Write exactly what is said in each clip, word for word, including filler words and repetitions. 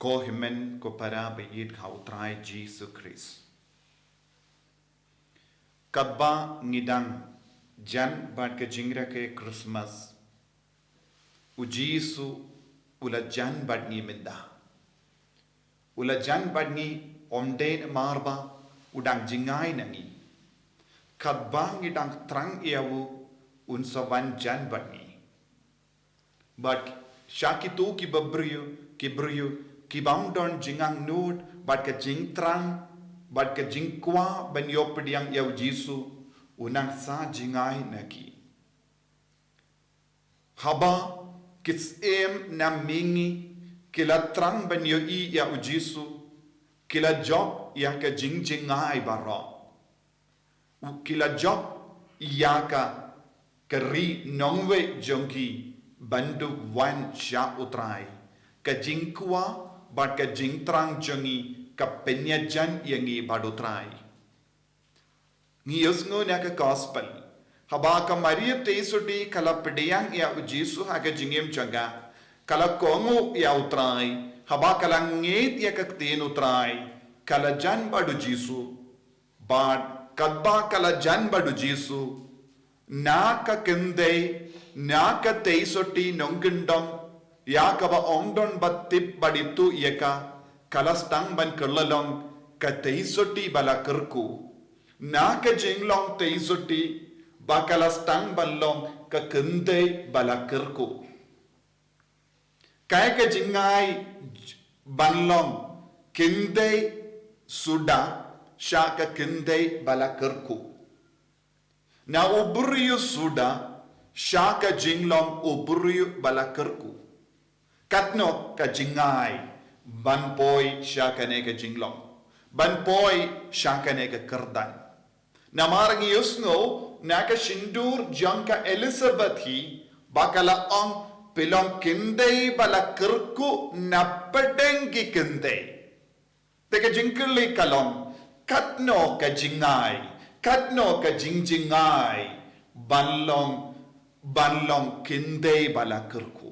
Ko hynmen ko para ba ïeit ha u Trai Jisu Khrist. Katba ngi dang jan bad ka jingrakhe Christmas, u Jisu u la jan bad ngi mynta. U la jan bad ngi, ym dei namar ba u dang jngai na ngi. Katba ngi dang thrang ïa u, un sa wan jan bad ngi. Bad sha kito kiba briew, ki briew ki bym don jingangnud bad ka jingthrang bad ka jingkwah ban ïoh pdiang ïa u Jisu, u nang sa jngai na ki. Haba ki syiem na mihngi ki la thrang ban ïohi ïa u Jisu, ki la jop ïa ka jingjngai baroh. Ki la jop ïa ka, ka ri nongwei jong ki ban dup wan sha u Trai. Ka jingkwah bad ka jingthrang jong ngi ka pynïajan ïa ngi bad u Trai. Ngi ïohsngew na ka gospel, haba ka Maria Theisotti ka la pdiang ïa u Jisu ha ka jingim jong ka, ka la kohnguh ïa u Trai. Haba ka la ngeit ïa ka ktien u Trai, ka la jan bad u Jisu. Bad katba ka la jan bad u Jisu, na ka kynthei, na ka Theisotti nongkyndong, ïa kaba ym don ba tip bad ithuh ïa ka, ka la sdang ban kylla long ka Theisotti ba la kyrkhu. Na ka jinglong Theisotti, ba ka la sdang ban long ka kynthei ba la kyrkhu. Kaei ka jingngai ban long kynthei suda sha ka kynthei ba la kyrkhu. Na u briew suda sha ka jinglong u briew ba la kyrkhu. Katno ka jingngai ban poi sha kane ka jinglong, ban poi sha kane ka kyrdan. Namar ngi ïohsngew na ka shyntur jong ka Elizabeth hi, ba ka la ong, phi long kynthei ba la kyrkhu napdeng ki kynthei. Te ka jingkylli ka long, katno ka jingngai, katno ka jingjngai ban long, ban long kynthei ba la kyrkhu,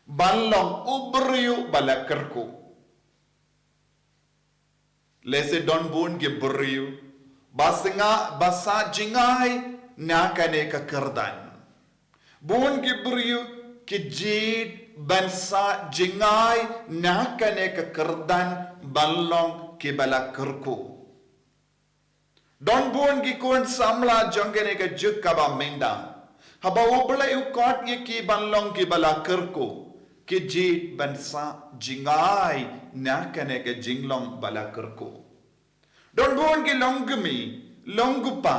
ban long u briew ba la kyrkhu. Lehse don bun ki briew ba snga, ba sah jngai na kane ka kyrdan. Bun ki briew ki jied ban sah jngai na kane ka kyrdan ban long ki ba la kyrkhu. Don bun ki khun samla jong kane ka juk kaba mynta, haba U Blei u khot ïa ki ban long ki ba la kyrkhu, ki jied ban sah jngai na kane ka jinglong ba la kyrkhu. Don bun ki longkmie, longkpa,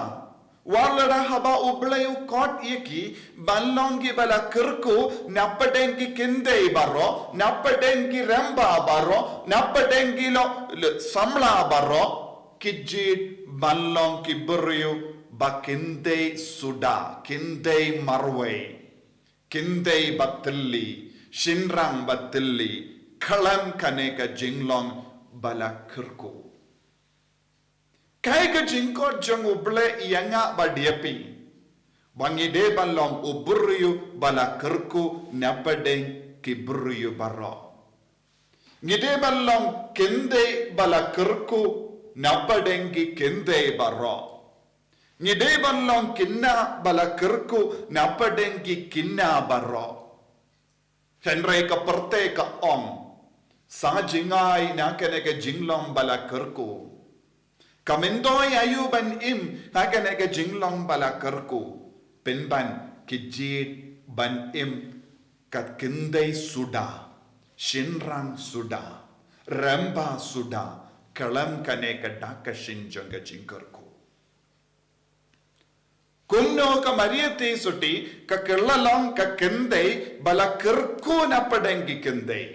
wat la da haba U Blei u khot ïa ki ban long ki ba la kyrkhu napdeng ki kynthei baroh, napdeng ki rymba baroh, napdeng ki lo, lo samla baroh, ki jied ban long ki briew ba kynthei suda, kynthei marwei, kynthei ba thylli, shynrang ba thylli, khlem kane ka jinglong ba la kyrkhu. Kaei ka jingkhot jong U Blei ïa nga bad ïa phi, ba ngi dei ban long u briew ba la kyrkhu napdeng ki briew baroh. Ngi dei ban long kynthei ba la kyrkhu napdeng ki kynthei baroh. Ngi dei ban long khynnah ba la kyrkhu napdeng ki khynnah baroh. Hynrei ka pyrthei ka ong, sah jngai na kane ka jinglong ba la kyrkhu. Ka myntoi aïu ban im ha kane ka jinglong ba la kyrkhu, pynban ki jied ban im ka kynthei suda, shynrang suda, rymba suda, khlem kane ka dak ka shin jong ka jingkyrkhu. Kumno ka Maria Theisotti ka kylla long ka kynthei ba la kyrkhu napdeng ki kynthei.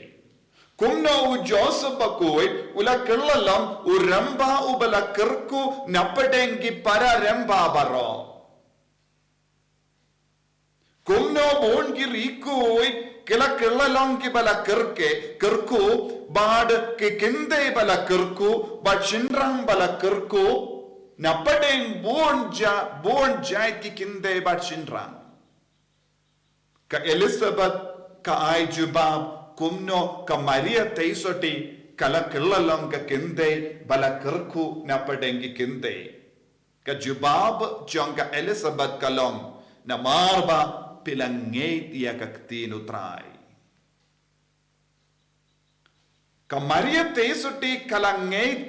Kumno u Joseph bakhuid u la kylla long u rymba u ba la kyrkhu napdeng ki para rymba baroh. Kumno bun ki riewkhuid ki la kylla long ki ba la kyrkhu, kyrkhu, bad ki kynthei ba la kyrkhu, bad shynrang ba la kyrkhu, napdeng bun ja, bun jait ki kynthei bad shynrang. Ka Elizabeth ka ai jubab Kumno ka Maria Theisotti ka la kylla long ka kynthei ba la kyrkhu na pdeng ki kynthei. Ka jubab jong ka Elizabeth ka long, namar ba phi la ngeit ïa ka ktien U Trai. Ka Maria Theisotti ka la ngeit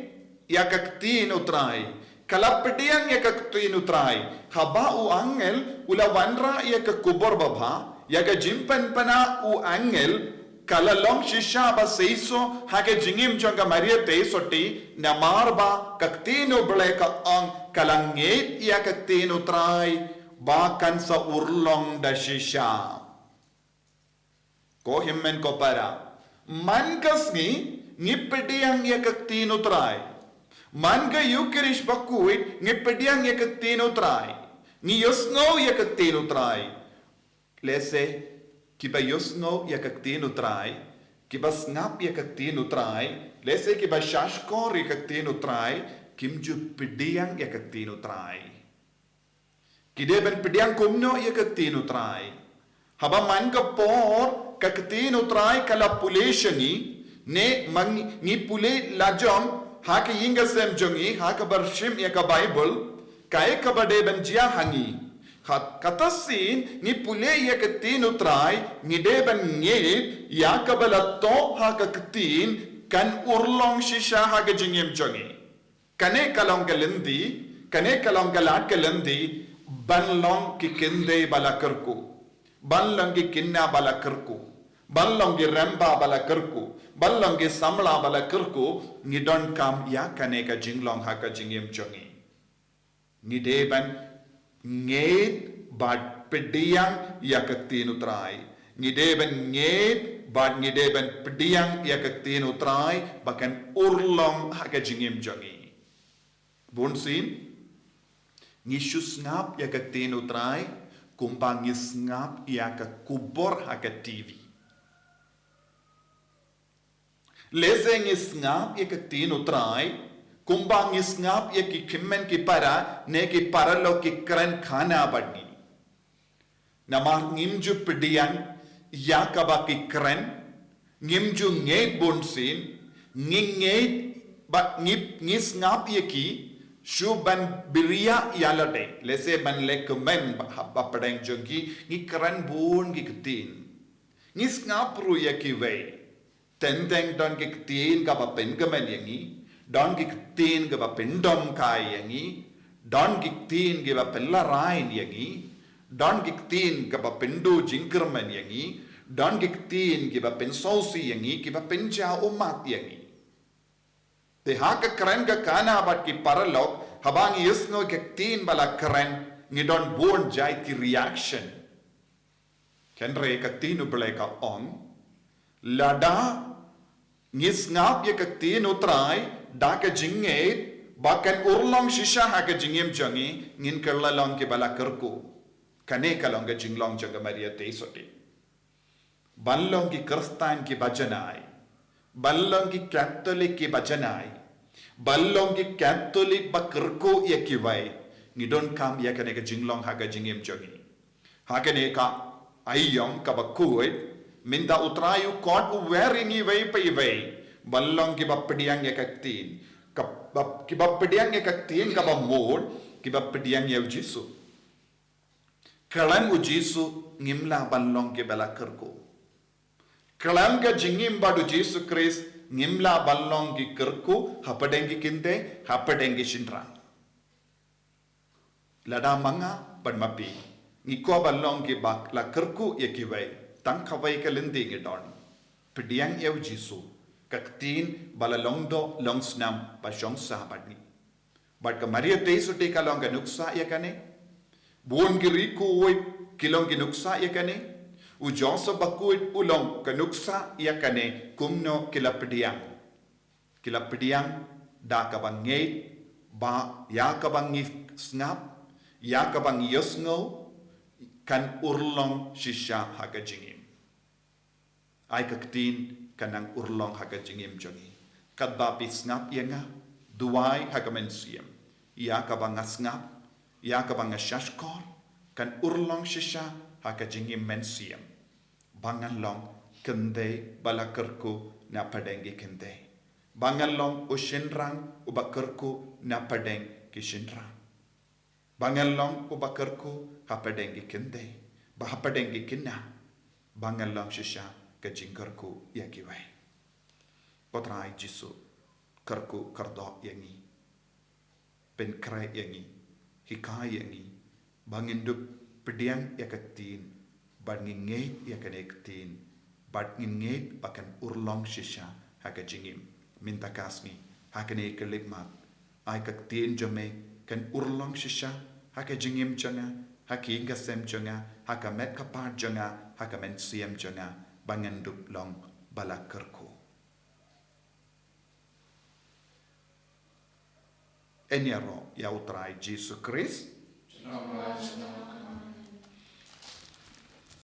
ïa ka ktien U Trai, ka la pdiang ïa ka ktien U Trai. Haba u angel u la wanrah ïa ka kubur babha, ïa ka jingpynpaw na u angel, ka la long shisha ba seisoh ha ka jingim jong ka Maria Theisotti, namar ba ka ktien U Blei ka ong, ka la ngeit ïa ka ktien U Trai ba kan sa urlong da shisha. Ko hynmen ko para, man ka sngi ngi pdiang ïa ka ktien U Trai. Man ka Eucharist bakhuid ngi pdiang ïa ka ktien U Trai. Ngi ïohsngew ïa ka ktien U Trai. Lehse kiba ïohsngew ïa ka ktien U Trai, kiba sngap ïa ka ktien U Trai, lehse kiba shahshkor ïa ka ktien U Trai, kim ju pdiang ïa ka ktien U Trai. Ki dei ban pdiang kumno ïa ka ktien U Trai? Haba man ka por ka ktien U Trai ka la pule sha ngi, ne ma ngi pule lajong ha ka ïing ka sem jong ngi, ha kaba shim ïa ka Baibl, kaei kaba dei ban jia ha ngi? Ha kata sien ngi pule ïa ka ktien U Trai, ngi dei ban ngeit ïa kaba la thoh ha ka ktien kan urlong shisha ha ka jingim jong ngi. Kane ka long ka lynti, kane ka long ka lad ka lynti, ban long ki kynthei ba la kyrkhu, ban long ki khynnah ba la kyrkhu, ban long ki rymba ba la kyrkhu, ban long ki samla ba la kyrkhu. Ngi donkam ïa kane ka jinglong ha ka jingim jong ngi. Ngi dei ban ngeit bad pdiang ïa ka ktien U Trai. Ngi dei ban ngeit bad ngi dei ban pdiang ïa ka ktien U Trai ba kan urlong ha ka jingim jong ngi. Bunsien ngi shu sngap ïa ka ktien U Trai kumba ngi sngap ïa ka khubor ha ka T V. Lehse ngi sngap ïa ka ktien U Trai kumba ngi sngap ïa ki hynmen ki para ne ki paralok ki kren khana bad ngi. Namar ngim ju pdiang ïa kaba ki kren, ngim ju ngeit bunsien, ngi ngeit ba ngi, ngi sngap ïa ki shu ban bria ïa lade, lehse ban lehkmen ba, ba pdeng jong ki, ngi kren bun ki ktien. Ngi sngap ruh ïa kiwei. Teng teng don ki ktien kiba pynkmen ïa ngi, don ki ktien kiba pyndom kai ïa ngi, don ki ktien kiba pynlarai ïa ngi, don ki ktien kiba pynduh jingkyrmen ïa ngi, don ki ktien kiba pynsngewsih ïa ngi, kiba pynjah ummat ïa ngi. Te ha ka kren ka khana bad ki paralok, haba ngi ïohsngew ka ktien ba la kren, ngi don bun jait ki reaction. Hynrei ka ktien U Blei ka ong, lada ngi sngap ïa ka ktien U Trai da ka jingngeit ba kan urlong shisha ha ka jingim jong ngi, ngin kylla long kiba la kyrkhu. Kane ka long ka jinglong jong ka Maria Theisotti. Ban long ki Khristan kiba janai, ban long ki Katholik kiba janai, ban long ki Katholik ba kyrkhu ïa kiwei, ngi donkam ïa kane ka jinglong ha ka jingim jong ngi. Ha kane ka aïom kaba khuid, mynta U Trai u khot u wer ïa ngi iwei pa iwei ban long kiba pdiang ïa ka ktien, kaba, kiba pdiang ïa ka ktien kaba mut, kiba pdiang ïa U Jisu. Khlem U Jisu ngim lah ban long kiba la kyrkhu. Khlem ka jingim bad U Jisu Khrist ngim lah ban long ki kyrkhu hapdeng ki kynthei, hapdeng ki shynrang. Lada ma nga bad ma phi ngi kwah ban long kiba la kyrkhu ïa kiwei, tang kawei ka lynti ngi don: pdiang ïa U Jisu, ka ktien ba la long doh long snam ba shong sah bad ngi. Bad ka Maria Theisotti ka long ka nuksa ïa kane. Bun ki riewkhuid ki long ki nuksa ïa kane. U Joseph bakhuid u long ka nuksa ïa kane, kumno ki la pdiang. Ki la pdiang da kaba ngeit ba ïa kaba ngi sngap, ïa kaba ngi ïohsngew, kan urlong shisha ha ka jingim. Ai ka ktien kan nang urlong ha ka jingim jong ngi. Katba phi sngap ïa nga, duwai ha ka mynsiem. Ïa kaba nga sngap, ïa kaba nga shahshkor, kan urlong shisha ha ka jingim mynsiem. Ba ngan long khyndai ba la kyrkhu na pdeng ki khyndai. Ba ngan long u shynrang uba kyrkhu na pdeng ki shynrang. Ba ngan long uba kyrkhu ha pdeng ki khyndai, ba ha pdeng ki khynnah, ba ngan long shisha ka jingkyrkhu ïa kiwei. Ko Trai Jisu, kyrkhu kyrdoh ïa ngi, pynkhreh ïa ngi, hikai ïa ngi, ba ngin dup pdiang ïa ka ktien, ba ngin ngeit ïa kane ka ktien, ba ngin ngeit ba kan urlong shisha ha ka jingim. Mynta ka sngi, ha kane ka lipmat, ai ka ktien jong me kan urlong shisha ha ka jingim jong nga, ha ka ïing ka sem jong nga, ha ka met ka phad jong nga, ha ka mynsiem jong nga, ba ngan dup long ba la kyrkhu. Yn ïaroh ïa U Trai Jisu Khrist.